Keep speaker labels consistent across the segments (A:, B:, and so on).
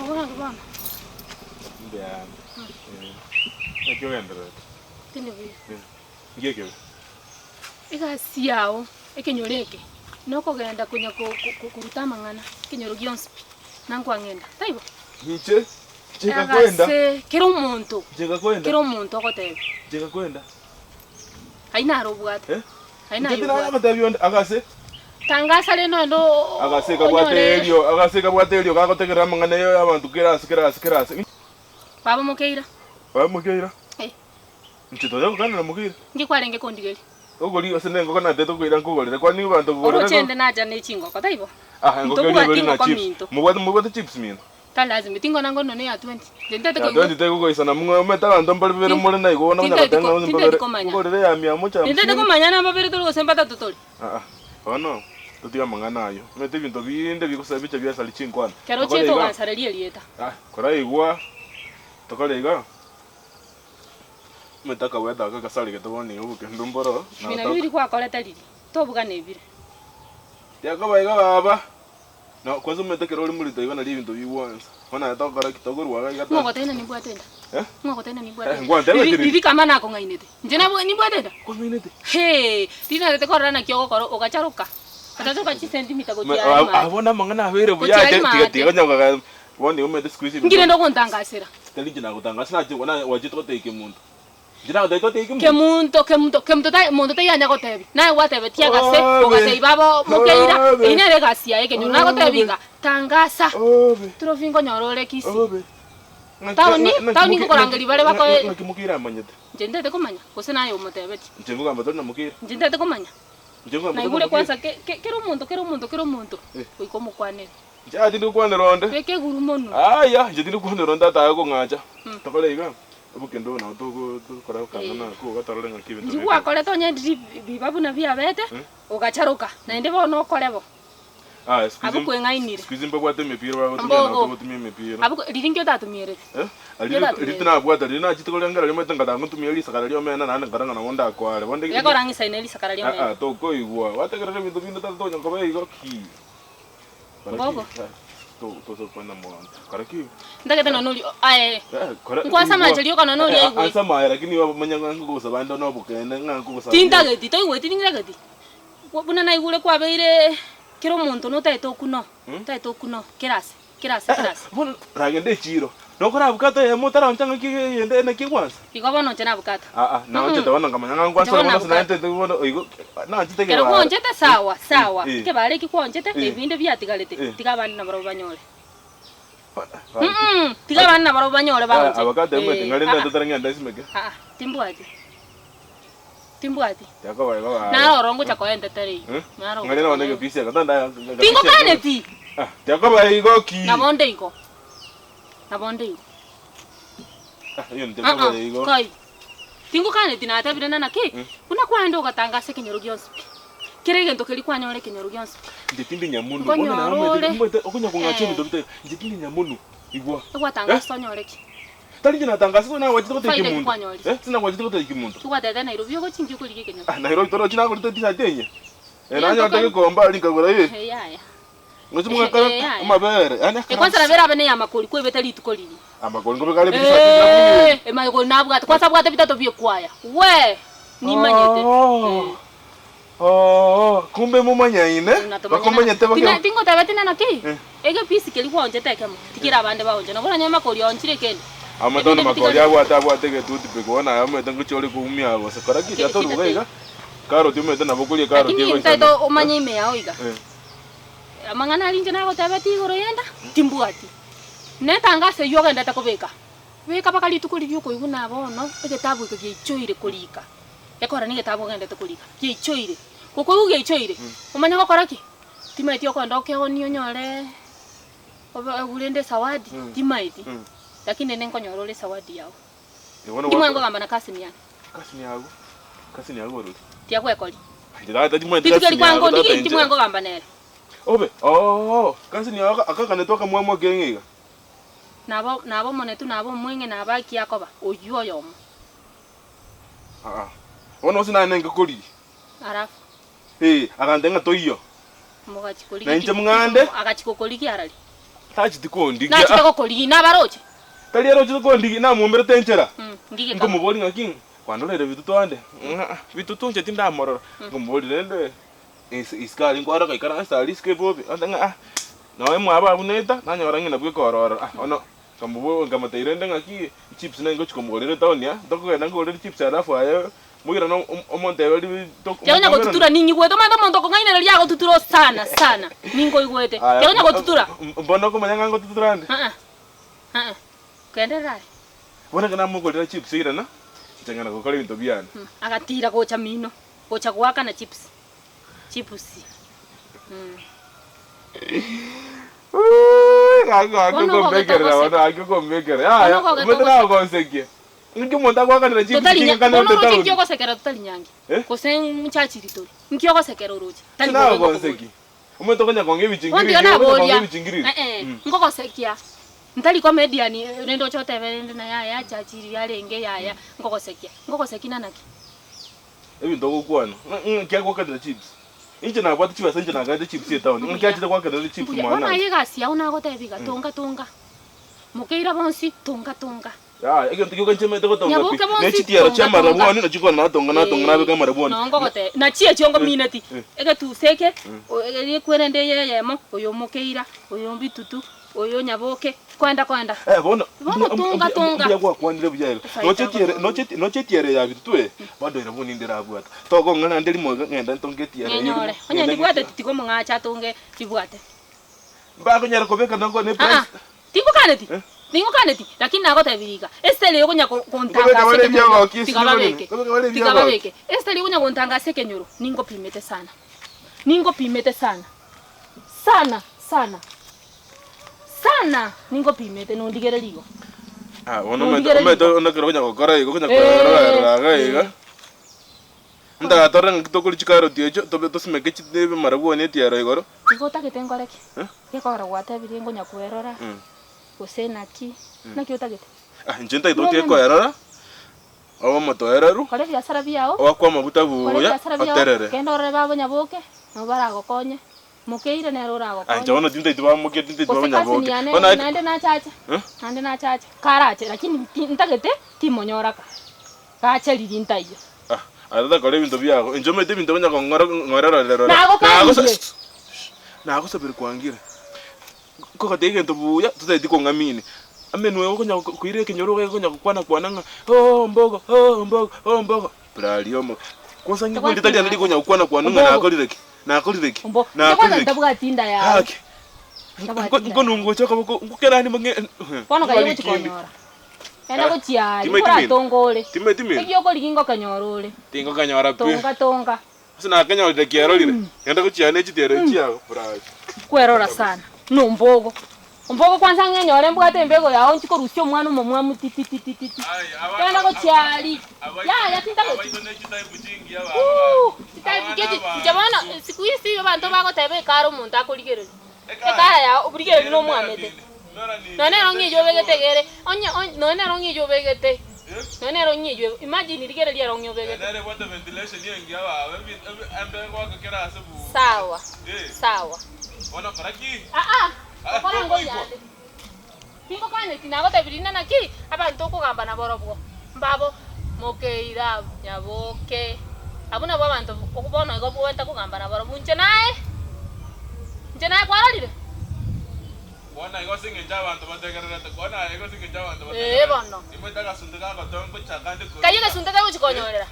A: Oborange bono.
B: Mbuya. Naki ogendererete?
A: Tindi buya.
B: Nki ekebe?
A: Egasi yao ekenyoro eke nokogenda konya koruta amang'ana ekenyoro gionsi pi nankwang'enda taibo?
B: Inche ncheka kwenda.
A: Agase kera omonto
B: Ncheka kwenda.
A: kera omonto ogotebia.
B: Ncheka kwenda.
A: Ayio naro obwate.
B: Eh?
A: Ayio naye
B: Inche tinanya
A: obwate.
B: gotebia onde agase.
A: Tangasa rende onde o-
B: Agase kabwate
A: onyore
B: erio, agase kabwate erio gagotegerera amang'ana ya abanto kera ase kera ase kera ase.
A: Baba mokeira.
B: Baba mokeira.
A: Eh.
B: Inche tonya gokanera mokeira.
A: Inki kwarenge kondigeria?
B: Ogori gose nengoko natete koira nkogorere kwani abanto kogorera
A: Oroche ende nacha ne chingoko taibo?
B: Ah, engoko eria
A: Ntobwati
B: ebere na
A: engoko
B: chips.
A: minto.
B: Mobwate mobwate chips mino?
A: Tari lazima, tingona ngo nono ya 20. Inche ntagete
B: Ya
A: koigwa.
B: 20 tegokoisana mung'o omanyete abanto mbare bibere
A: Tin-
B: more na igo bono
A: tintageti
B: konya
A: ko-
B: goteba ng'a
A: tintageti
B: mbabere
A: komanya.
B: nkogorere ya mia moja
A: Nintagete
B: hamsini.
A: komanya na mbabere tore gose mbatato tore.
B: Ah ah, bono totige amang'ana ayio. Omanyete ebinto binde bigosaba bicha biasari chinkwana.
A: Kero
B: Tokore
A: ochiete
B: iga,
A: ogansareria erieta.
B: ah, koraigwa, tokore iga. Omanyete akabwate aka gasarigete bono iga obokendo mboro,
A: Ebi nabio
B: nagotoka.
A: biri gwakorete riria, tobugana ebire.
B: Tiakoba iga baba. Na kwanza omanyete ekero ore morito igo nario ebinto bigwansa. Bono aye togokora ki? Tokorwa iga iga
A: Ng'o ogotebia ng'a nimbwate enda?
B: Eh?
A: Ng'o ogotebia ng'a nimbwate
B: Eh,
A: enda?
B: ngwantebeti
A: Riri
B: riri.
A: riri kama nakong'ainete. Inche nabo nimbwate enda?
B: Kwang'ainete?
A: Hee! Riria narete korora naki ogokora ogacharoka. Ogacharoka chisentimita
B: Ma-
A: gochia aria
B: ah,
A: maate.
B: ah, bono amang'ana abeire buya
A: Gochia aria
B: tiga tiga
A: maate.
B: tiga konya koga bono igo omanyete siku hizi
A: Nki rende ogontangasera?
B: Tari inche nagotangasa nache na gwachete gotebia kemunto. Inche nagotebia totebie kemunto.
A: Kemunto, kemunto, kemunto tai monto taiyo anya gotebia. Naye gwatebetie agase,
B: Obe.
A: ogatebia baba mokeira,
B: Obe.
A: eyio nere egasi yaye ekenyoro. Nagotebia
B: Obe.
A: iga, tangasa,
B: Obe.
A: trophy nkonyora ore Kisii.
B: Obe. Ng'aki-
A: Taoni,
B: ng'aki
A: taoni
B: moke-
A: ngokorangeria bare
B: ng'aki-
A: bakoe-
B: ng'aki mokeira amanyete.
A: Inche ntagete komanya, gose naye omotebetie.
B: Inche nkogamba tori na mokeira.
A: Inche ntagete komanya.
B: Inche nkogamba tori na
A: Naigure
B: mokeira.
A: kwanza ke- ke- kera omonto, kera omonto, kera omonto,
B: Eh.
A: goika omokwanere.
B: Inche aye tindi gokwanera onde.
A: Beka eguru monwe.
B: Aya, inche tindi gokwanera onde ataye kong'acha. Tokore iga, obokendo obo nabo togo togokora gokang'ana akwo iga torore ng'aki ebinto
A: Riria
B: bikare.
A: gwakorete onye riria biba buna biabete, ogacharoka, naende bono okore bo.
B: Aya, siku hizi
A: Abwo kweng'ainire.
B: siku hizi mbabwate emepira bagotumia nabo
A: Mbogo.
B: togotumia emepira.
A: Abwo riria inki otatumierete?
B: Eh,
A: Inki
B: riria riria
A: otatumierete?
B: tinabwata riria nachete koria nkera rimanyete ngataka ngotumia risakara ria omena naende nkara ng'a nabo ndakware. Bono
A: Gekora ng'isaine risakara ria
B: Ah
A: omena.
B: ah, tokoigwa, gwategerera ebinto binde tata tonya koba igo ki.
A: Mbogo.
B: Ntagete
A: Ntagete nonya oria aye nkwase amache rioka nonya oria aigwete. Tintageti toigweti tintageti buna naigure kwabeire kera omonto notagete okuno otagete okuno kera ase kera ase kera ase.
B: Bono ragende echiro nokora abukato eyemo otarancha ng'aki eyende naki egwansa.
A: Igo bono inche nabukato.
B: Aa naanchete bono nkamanya ng'a ngwansa
A: Inche bono
B: bono ase
A: nabukato.
B: naete bono igo naanchete
A: Ekero
B: egebare.
A: gwanchete sawa sawa,
B: Eh.
A: ekebare eki gwanchete
B: Eh.
A: ebinde biatigarete,
B: Eh.
A: tiga abande nabarabwo banyore.
B: Ba-
A: Mm, tiga abande nabarabwo banyore baonche.
B: Abacato emwete
A: Eh,
B: ng'a rende
A: ah, ah,
B: totare ng'ende nsimeke.
A: ah, ah, timbwati. Timbwati.
B: Yakoba igo baba.
A: Naro oro ngocha koentetera eyio.
B: Eh?
A: Naro
B: Ng'a rende bono
A: ngocha
B: egepisi eke tanda
A: Tingokaneti.
B: Ah, Yakoba igo ki?
A: Nabo nde igo. Nabo nde igo.
B: Ah,
A: Aa, kai. Tingokaneti natebire na naki, buna kwaenda ogatangasa ekenyoro gionsi pi. Kera egento keria kwanyora ekenyoro gionsi pi.
B: Inche tindi nyamunu. Bono
A: Nkonyora
B: naye omanyete
A: ore.
B: omanyete okonya kong'acha
A: Eh.
B: ebinto bitari. Inche tindi nyamunu. Igwa.
A: Egwatangasa onyore ki?
B: Tari inche natangasa sina gwachete gotebia
A: Faida ki
B: kimonto.
A: kwanyorire?
B: Eh, sina gwachete gotebia kimonto.
A: Kigwatete Nairobi ogochi inki okorigia ekenyoro?
B: Ah, Nairobi torochi nagorete t-shirt enye. Eh, nanyorete
A: Yantokani.
B: gekomba aria nkagora eh.
A: Eh, yaya.
B: Ngochi mwakara
A: Eh, yaya.
B: amabere. Yaani akara.
A: Ekwansa nabo erabe ne yamakori kwebete rituko riria.
B: Amakori nkobe kare ebisasi birabu
A: Eh, emakori nabwate kwanza abwate bitato biekwaya. We! Nimanyete.
B: Oh. Oh, kumbe momanyaine bakomanyete bake
A: Tina tingoteba tina naki.
B: Eh.
A: Egepisi keria gwaonchete ekemo tikera abande baonche. Nabo oranyore makori aonchire ekende.
B: Amato na
A: Ebinde
B: makori
A: bitigari.
B: abwate abwate egetuti pi bono aye omanyete ngochia ore koumia gose kora ki
A: Kere
B: toruga
A: shida
B: iga karoti omanyete nabo okoria ekaroti
A: Lakini
B: egoisana
A: ntaete omanye ime yao iga.
B: Eh.
A: Amang'ana aria inche nagotebetie igoro yenda timbwati. Netangasa eyio ogendete kobeka, beka mpaka rituko riria okoigwa buna bono egetabu eke giaichoire korika. Gekogera na egetabu ogendete korika, giaichoire. Gokoigwa giaichoire, omanye gokora ki? Timaeti okogenda okeonie onyore obe ogure ende esawadi, timaeti. Lakini rende nkonyora ore esawadi yao.
B: Bono
A: Inki
B: gwakora-
A: mwangogamba na cousin yane?
B: Cousin yago, cousin yago orori.
A: Tiagwekori.
B: Inche tata timanyeti
A: Rituko
B: cousin
A: eri
B: yago
A: kwango
B: tata
A: ndigi inki
B: inche.
A: mwangogamba nere?
B: Obe, oo, cousin yago akakanetwe akamwamu akeng'e iga.
A: Nabo nabo omonetu nabo omweng'e nabo aki akoba, oyio oyomo.
B: Aa, bono gose naye nengekorigia.
A: Alafu.
B: Eh, agantebia ng'a toiyo.
A: Mogachia
B: Na
A: korigia
B: inche mng'ande.
A: Agachia gokorigia arari.
B: Tacheti kondigia.
A: Nachete gokorigia, nabaroche.
B: Tari ere ochete kondigia, namwomberete enchera.
A: Ngige kaba.
B: Nkomoboria ng'aki, kwandoreire bitutu ande? Ng'a bitutu inche tindamorora. Nkomoboria rende isiko aria nkware goikaransa aria isiko ebobe, ante ng'a ah, nonya mwabo abwo naeta, nanyora ng'a nabwo ekorora. Ah bono nkamobo nkamotebia rende ng'aki, chips naye ngochia komogorera etaoni aa, tokogenda nkogorere chips alafu aye moirane omonteberie
A: Tiga onya gotutura ning'igwete, omanyete omonto okong'ainereria agotutura sana sana, ninkoigwete. Tiga onya gotutura.
B: Mbono okomanya ng'a ngotutura nde?
A: Aa, aa, genderera aye.
B: Bono ekero namogorera chips oirana, inche ng'enda gokora ebinto biane.
A: Agatira gocha mino, gocha goakana chips, chipusi.
B: Gaki gaki
A: Bono ogogete
B: okombekerera
A: ogoseka.
B: bono gaki okombekerera. Yaya,
A: Bono ogogete
B: omanyete
A: ogoseka.
B: nagogosekia. Nki omonto agoakanera chips
A: Totari nya,
B: chingakana
A: bono
B: ore
A: oroche
B: town?
A: nki ogosekera totari nyangi?
B: Eh?
A: Gose nchachiri tori? Nki ogosekera oroche? Tari bobe ngokoboria.
B: Sinagogoseki. Omanyete okonya kong'a
A: Bono
B: ebichingiriri,
A: tiga
B: okonya kong'a
A: naboria,
B: ebichingiriri.
A: eh-eh, nkogosekia, ntari comedian rende oche otebe rende na yaya chachiri yarenge yaya, nkogosekia. Nkogosekia na naki?
B: Ebinto ogokwana, ng'a nki agoakanera chips? Inche nabwate chibesa inche nagaete chips etown, ng'aki
A: Mbuya,
B: achete goakanera chips
A: mbuya.
B: mwane
A: Bono
B: ase?
A: aye egasi yao nagotebia iga, tonga tonga. Mokeira bonsi, tonga tonga.
B: Yaya, egento gioka inche maete gotonga pi,
A: Nyaboke
B: ne
A: bonsi,
B: chitiaro
A: tonga
B: chia
A: tonga.
B: amarabwoni nachio kwana natonga natonga nabeka amarabwoni.
A: Noo ngogotebia, nachio echio ngomineti, egetusa eke, ekwerende eye eyemo, oyo omokeira, oyo mbitutu, oyo nyaboke, koenda koenda.
B: Eh, bono,
A: Bono tonga tonga.
B: mbuya gwakwanire buya iga.
A: Efaida
B: Noche etiere,
A: ngotonga.
B: noche noche etiere ya bitutu eye, bado ere buna inde rabwata. Tokong'a naende rimo iga ng'ende ntonge etiere eyio
A: Ng'enyore,
B: rimo,
A: onye
B: ng'ende
A: ndibwateti tiga omong'ache atonge ribwate.
B: Mbakonyara kobeka nongo ne
A: Aa,
B: price.
A: tingokaneti,
B: Eh?
A: tingokaneti, lakini nagotebirie iga, esitari eye okonya
B: Nkobeka
A: gontanga ase
B: bare
A: ekenyoro,
B: ebiagoki
A: tiga
B: ase
A: babeke,
B: nkobeka bare
A: tiga
B: ebiagoki.
A: babeke, esitari okonya gontanga ase ekenyoro, ningopimete sana, ningopimete sana, sana, sana, sana, ningopimete nondigererie igo.
B: Ah, bono omanyete
A: Nondigererie
B: omanyete
A: igo.
B: onde ekero okonya gokora igo, okonya koerora iga iga. Ntagatore ng'aki tokori chikaroti echio, tobe tosimeke chi ebimarabwoni etiaro igoro.
A: Igo otagete nkore ki? Gekogera gwatebirie ngonya kwerora, gose naki, naki otagete?
B: Ah, inche ntagete otige koerora, obe omotoereru,
A: Kora ebiasara biao,
B: oakwe amaguta
A: kora
B: buya,
A: ebiasara biao,
B: oterere.
A: genda orore babo nyaboke, nabo baragokonye, mokeire nere
B: Ah,
A: oragokonye.
B: inche bono tintagete bamoke, tintagete
A: Gose
B: babe
A: cousin
B: nyaboke.
A: yane
B: Bono
A: naende nachache,
B: Eh?
A: naende nachache, karache lakini ti ntagete timonyora ka. Gacha riria ntaiyo.
B: Ah, aye totakora ebinto biago. Inche omanyete ebinto okonya kong'ora ng'orerorera rora.
A: Nagokanirie.
B: Nagosabire kwangire. Nkogotebia egento buya, totaeti kong'amini. Amenwe okonya koira ekenyoro iga okonya gokwana kwana ng'a oh ombogo, oh ombogo, oh ombogo. Buna omo. Kwanza ng'igwe
A: Tobwati
B: rieta riane
A: inda.
B: rikonya gokwana kwana ng'a
A: Ombogo.
B: nakorire ki? Nakorire ki?
A: Ombo. Inche kwanza
B: Nakorire ki?
A: ntabwati inda yao.
B: Gaki.
A: Ntabwati inda yao.
B: Nkonungocha okoboko, nkokerani mang'e
A: Bono kaye ogochi
B: kindi.
A: konyora. Genda gochia aaria,
B: Timeti mino.
A: koratonga ore.
B: Timeti mino.
A: Eki okorigia ngokonyora ore.
B: Tingokanyora pi.
A: Tonga tonga.
B: Ase nakenyorire kiarorire. Genda gochia aaria ne chitiero chiao brother.
A: Kwerora sana. Nombogo. Ombogo kwanza ng'enyore mbwate embego yao nchi korusia omwana omomwamu tititititi. Genda gochia aaria. Yaya tintageti. Ooh, chitype ki echi? Inche bono siku hizi abanto bagoteba ekara omonto akorigereria. Ekara yao origereria nomwamete. Nonya nero ng'a eyio obegete iga ere, onye onye nonya nero ng'a eyio obegete, nonya nero ng'a eyio imagine rigereria ero ng'a obegete. Sawa, sawa. Aa, okore ngoyande. Tingokanyeti nagotebirie rinde naki, abanto okogamba naborobwo, mbabo mokeira nyaboke. Abwo nabwo abanto bono igo bwenta kogamba naborobwo, inche naye, inche naye kwarorire? Ee bono. Kayio egesunte kegochi konyorera.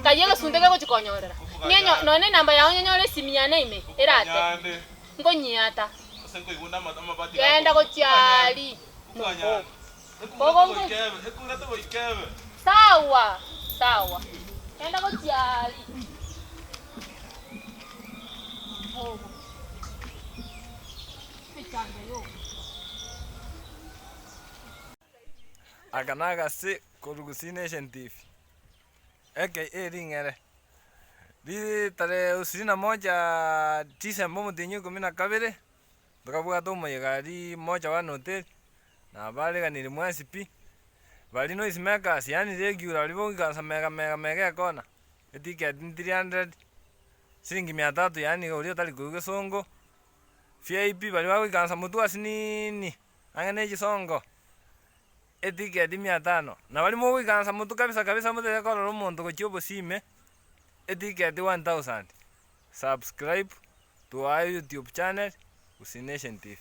A: Kayio egesunte kegochi konyorera. Ng'enyo nonya enamba yao nyenyore esimi yane ime, erate. Nkonyiata. Genda gochia aria. Sawa, sawa. Genda gochia aria.
C: Aka nagase korwa Gusii Nation TV, aka Ring'ere, ri tarehe ishirini na moja December omotienyi o ikomi na kabere, Tokabwata omoyega aria moja one hoteli, na bareganirie mwensi pi, baria noise makers yaani regular baria bogoikaransa mega mega mega ekona, eticket ni 300. Siringi mia tatu yaani oria otari koigwa gesongo, VIP baria bagoikaransa motwe asinini, ang'e na echisongo, etiketi mia tano. Na baria mogoikaransa motwe kabisa kabisa motagete korora omonto gochia obosime, etiketi one thousand. Subscribe to our YouTube channel, Gusii Nation TV.